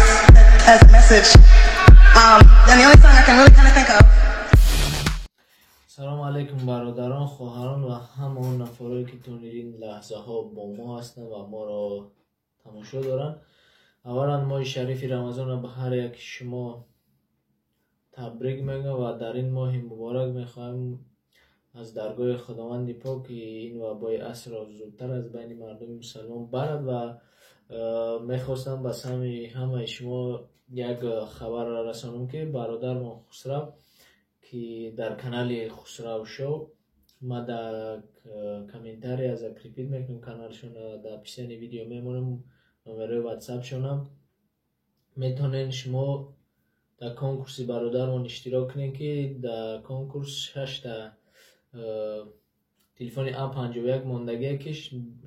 else that has a message. And the only song I can really kind of think of Салому алайкум, бародарон, хоҳарон ва ҳама он нафарое, ки то ин лаҳзаҳо бо мо ҳастанд ва моро тамошо доранд. Аввалан, моҳи шарифи Рамазонро ба ҳар яки шумо табрик мегӯям ва дар ин моҳи муборак мехоҳем аз даргоҳи Худованди пок, ки ин вабои асрро зудтар аз байни мардуми мусалмон барад. Ва мехостам ба самъи ҳамаи шумо як хабарро расонам, ки бародармон Хусрав, ки дар канали Хусрав Шоу, ма дар комментария закрепить мекунам каналшона, дар описании видео мемонам номерои ватсапшонам, метавонед шумо дар конкурси бародармон иштирок кунед, ки дар конкурс шашта телефони А51 мондагие, ки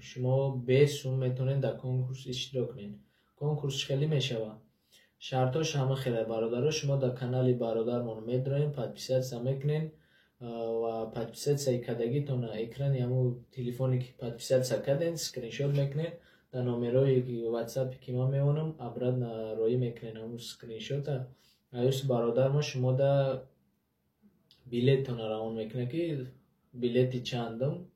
шумо бе сум метавонед дар конкурс иштирок кунед. Конкурс чӣ хеле мешавад? Шартош ҳама хеле, бародаро: шумо дар канали бародармон медроед, подписаться мекунед ва подписатьсяи кардагитона экрани ҳамун телефоне, ки подписаться кардем, скриншот мекунед, дар номерои ватсапе, ки ман мемонам, обратно роӣ мекунед ҳамун скриншота. Аюси бародармон шумо да билеттона равон мекунад, ки билети чандум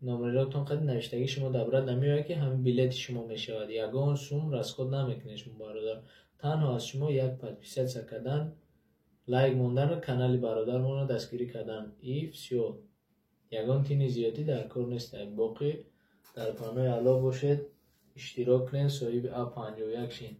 номеротон қади навиштагӣ шумо дар обратно меояд, ки ҳамин билети шумо мешавад. Ягон сум расход намекунед шумо, бародар, танҳо аз шумо як подписаться кардан, лайк мондану канали бародармонро дастгирӣ кардан, и всё. Ягон тини зиёдӣ дар кор нест. Боқӣ дар паноҳи Аллоҳ бошед, иштирок кунед, соҳиби А51 шин.